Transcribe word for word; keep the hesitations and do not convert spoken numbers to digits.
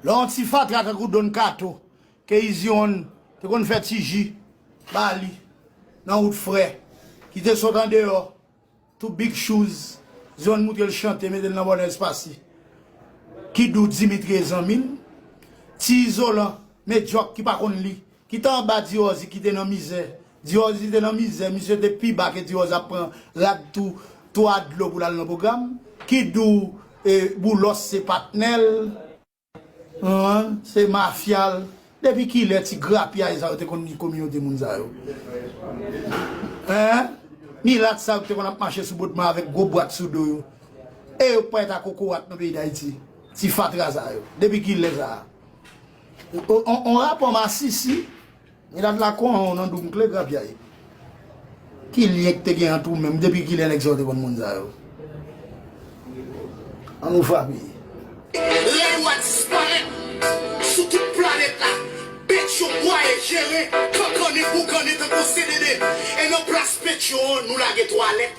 Lè yon ti fatra tankou Don Kato, ke Iziwonn te konn fè ti ji ba li nan wout frè, ki te sot andeyò, tou Big Shoes, Iziwonn moutre l chante, mete l nan bònè espasi. Kidou Dimitri e zanmi l, ti izolan, medyòk ki pa konn li, ki te anba Diròzi, ki te nan mizè. Diròzi te nan mizè, misye te pi ba ke Diròzi ap pran rad tou, tou a dlo pou l al nan pwogram. Kidou, e, Boulos se patnè l. An, se mafya l. Depi kilè ti grapyay sa yo te konn ni kominote moun sa yo? Hein? Milat sa yo ki te konn ap mache sou bòdman avèk gwo bwat sou do yo. E yo k parèt a kokorat nan peyi Dayiti. Ti fatra sa yo. Depi kilè sa? On, on, on rapò masisi. Milat la kon nan doum kle grapyay. Ki lyen ki te gen ant ou menm? Depi kilè nèg sa yo te konn moun sa yo? An nou frape. Rèy wa disparèt sou tout planèt la. Petyon bwaye jere, kankanne boukannen tankou C D D. E nan plas Petyon an, nou lage twalèt.